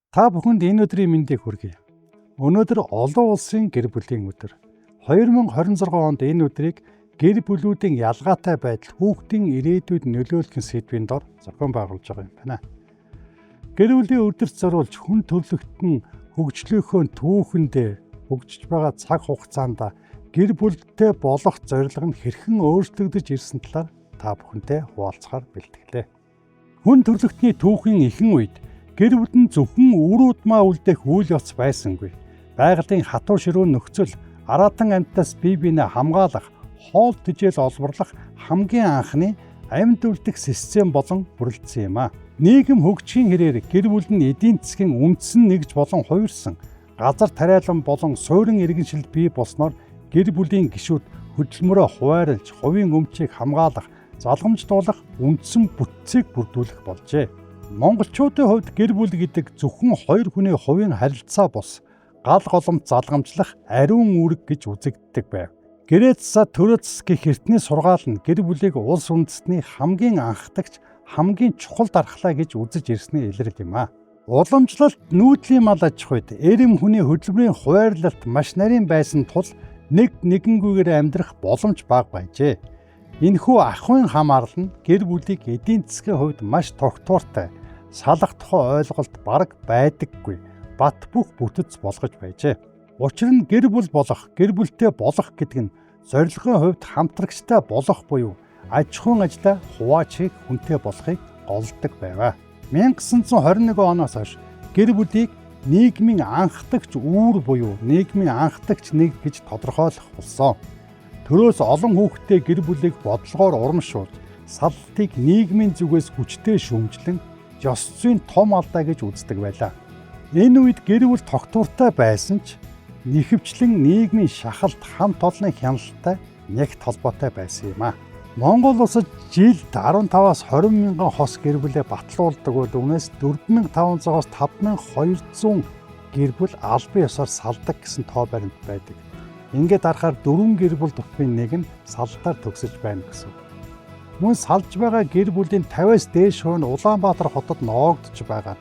Та бүхэнд энэ өдрийн мэндийг хүргэе. Өнөөдөр олон улсын гэр бүлийн өдөр. 2026 онд энэ өдрийг гэр бүлүүдийн ялгаатай байдал хүүхдийн ирээдүйд нөлөөлөх сэдвийн дор зохион байгуулж байгаа юм байна. Гэр бүлийн өдөрт зориулж хүн төрөлхтөн хөгжлийнхөө түүхэндээ хөгжиж байгаа цаг хугацаанд гэр бүлтэй болох зорилго нь хэрхэн өөрчлөгдөж ирсэн талаар та бүхэнтэй хуваалцахаар бэлтгэлээ. Хүн төрөлхтний түүхийн ихэнх үед гэр бүл нь зөвхөн үр удмаа үлдээх үйл явц байсангүй. Байгалийн хатуу ширүүн нөхцөл, араатан амьтдаас бие биенээ хамгаалах, хоол тэжээл олборлох хамгийн анхны амьд үлдэх систем болон бүрэлдсэн юм а. Нийгэм хөгжихийн хэрээр гэр бүл нь эдийн засгийн үндсэн нэгж болон хувирсан, газар тариалан болон суурин иргэншил бий болсноор гэр бүлийн гишүүд хөдөлмөрөө хуваарлж, хувийн өмчийг хамгаалах, залгамжлуулах үндсэн бүтцийг бүрдүүлэх болжээ. Монголчуудын хувьд гэр бүл гэдэг зөвхөн хоёр хүний хувийн харилцаа бус гал голомт залгамжлах ариун үүрэг гэж үзэгддэг байв. Гэрээ засаа төрөө зас гэх эртний сургаал нь гэр бүлийг улс үндэстний хамгийн анхдагч, хамгийн чухал дархлаа гэж үзэж ирсний илрэл юм а. Уламжлалт нүүдлийн мал аж ахуйд эрэм хүний хөдөлмөрийн хуваарлалт маш нарийн байсан тул нэг нэгэнгүйгээр амьдрах боломж бага байжээ. Энэхүү ахуйн хамаарал нь гэр бүлийг эдийн засгийн хувьд маш тогтвортой, салах тухай ойлголт бараг байдаггүй, бат бөх бүтэц болгож байжээ. Учир нь гэр бүл болох, гэр бүлтэй болох гэдэг нь зорилгын хувьд хамтрагчтай болох буюу аж ахуйн ажлаа хувааж хийх хүнтэй болохыг голдог байваа. 1921 оноос хойш гэр бүлийг нийгмийн анхдагч үүр буюу нийгмийн анхдагч нэг гэж тодорхойлох болсон. Төрөөс олон хүүхэдтэй гэр бүлийг бодлогоор урамшуулж, саллтыг нийгмийн зүгээс хүчтэй шүүмжлэн ёс зүйн том алдаа гэж үздэг байлаа. Энэ үед гэр бүл тогтвортой байсан ч нэхэвчлэн нийгмийн шахалт, хамт олонны хяналттай нягт холбоотой байсан юм а. Монгол улсад жилд 15-аас 20 мянган хос гэр бүлээ батлуулдаг бол үүнээс 4500-аас 5200 гэр бүл албан ёсоор салдаг гэсэн тоо баримт байдаг. Ингээд харахаар дөрвөн гэр бүл тутмын нэг нь салалтаар төгсөж байна гэсэн. Мөн салж байгаа гэр бүлийн 50-аас дээш хувь нь Улаанбаатар хотод ноогдож байгаа.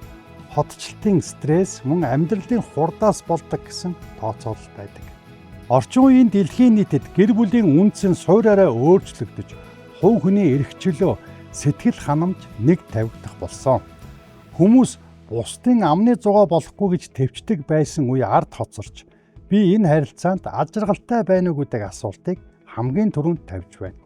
Хотчлтын стресс мөн амьдралын хурдаас болдог гэсэн тооцоолол байдаг. Орчин үеийн дэлхийн нийтэд гэр бүлийн үндсэн суурьаараа өөрчлөгдөж, хувь хүний эрх чөлөө, сэтгэл ханамж нэг тавигдах болсон. Хүмүүс бусдын амны зугаа болохгүй гэж тэвчдэг байсан үе ард хоцорч, би энэ харилцаанд аз жаргалтай байна уу гэдэг асуултыг хамгийн түрүүнд тавьж байна.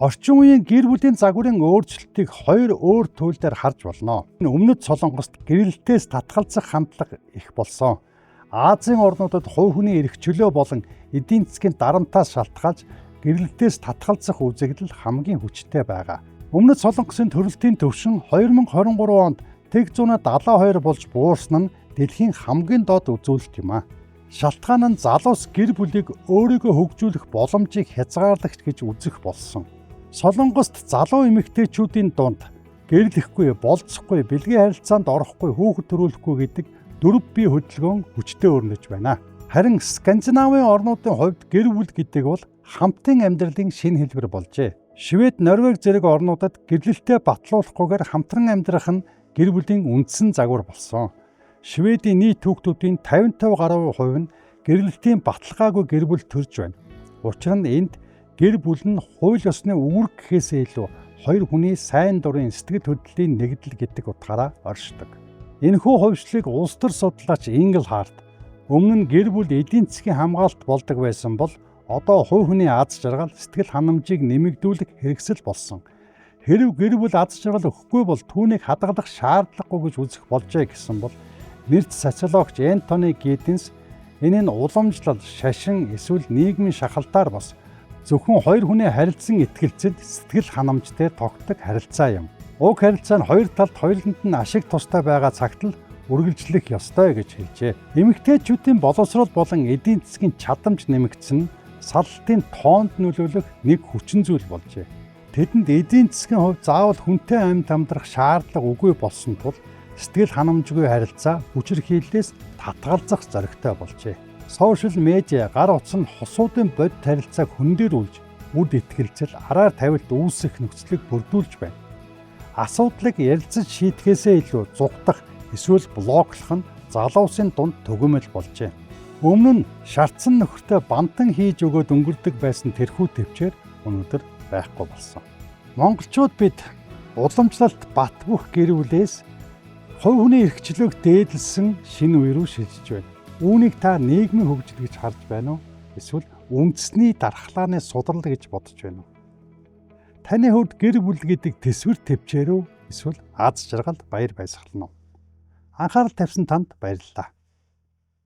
Орчин үеийн гэр бүлийн загварын өөрчлөлтийг хоёр өөр туйл дээр харж болно. Өмнөд Солонгост гэрлэлтээс татгалзах хандлага их болсон. Азийн орнуудад хувь хүний эрх чөлөө болон эдийн засгийн дарамтаас шалтгаалж гэрлэлтээс татгалзах үзэгдэл хамгийн хүчтэй байгаа. Өмнөд Солонгосын төрөлтийн түвшин 2023 онд тэг 172 болж буурсан нь дэлхийн хамгийн доод үзүүлэлт юм а. Шалтгаан нь залуус гэр бүлийг өөрийгөө хөгжүүлэх боломжийг хязгаарлагч гэж үзэх болсон. Солонгост залуу эмэгтэйчүүдийн дунд гэрлэхгүй, болзохгүй, бэлгийн харилцаанд орохгүй, хүүхэд төрүүлэхгүй гэдэг дөрв бие хөдөлгөөн хүчтэй өрнөж байна. Харин Скандинавын орнуудын хувьд гэр бүл гэдэг бол хамтын амьдралын шинэ хэлбэр болжээ. Швед, Норвеги зэрэг орнуудад гэрлэлтээ батлуулахгүйгээр хамтран амьдрах нь гэр бүлийн үндсэн загвар болсон. Шведийн нийт хүүхдүүдийн 55 гаруй хувь нь гэрлэлтийн баталгаагүй гэр бүл төрж байна. Учир нь энд гэр бүл нь хууль ёсны үүрэг гэхээсээ илүү хоёр хүний сайн дурын сэтгэл хөдлөлийн нэгдэл гэдэг утгаараа оршдог. Энэхүү хувьчлалыг улс төр судлаач Инглхарт өмнө нь гэр бүл эдийн засгийн хамгаалалт болдог байсан бол одоо хувь хүний аз жаргал, сэтгэл ханамжийг нэмэгдүүлэх хэрэгсэл болсон. Хэрэв гэр бүл аз жаргал өгөхгүй бол түүнийг хадгалах шаардлагагүй гэж үзэх болжээ гэсэн бол нэрц социологч Энтони Гидденс энэ нь уламжлал, шашин эсвэл нийгмийн шахалтаар бос зөвхөн хоёр хүний харилцан итгэлцэл, сэтгэл ханамжтай тогтдог харилцаа юм. Уг харилцаа нь хоёр талд хоёуланд нь ашиг тустай байгаа цагт л үргэлжлэх ёстой гэж хэлжээ. Эмэгтэйчүүдийн боловсрол болон эдийн засгийн чадамж нэмэгдсэн нь саллтын тоонд нөлөөлөх нэг хүчин зүйл болжээ. Тэдэнд эдийн засгийн хувьд заавал хүнтэй амьд амьдрах шаардлага үгүй болсон тул сэтгэл ханамжгүй харилцаа хүчирхийллээс татгалзах зоригтой болжээ. Сошиал медиа, гар утас нь хосуудын бодит харилцааг хөндийрүүлж, үд итгэлцэл, араар тавилт үүсэх нөхцөлийг бүрдүүлж байна. Асуудлыг ярилцаж шийдэхээсээ илүү зугтах эсвэл блоклох нь залуусын дунд түгээмэл болжээ. Өмнө нь шарцсан нөхөртэй бантан хийж өгөөд өнгөрдөг байсан тэрхүү төвчээр өнөөдөр байхгүй болсон. Монголчууд бид уламжлалт бат бөх гэр бүлээс хувь хүний эрх чөлөөг дээдэлсэн шинэ үе рүү шилжиж байна. Үүнийг та нийгмийн хөгжил гэж харж байна уу? Эсвэл үндэсний дархлааны судрал гэж бодож байна уу? Таны хувьд гэр бүл гэдэг төсвөр төвчээр үү? Эсвэл аз жаргал баяр баясгалан уу? Анхаарал тавьсан танд баярлалаа.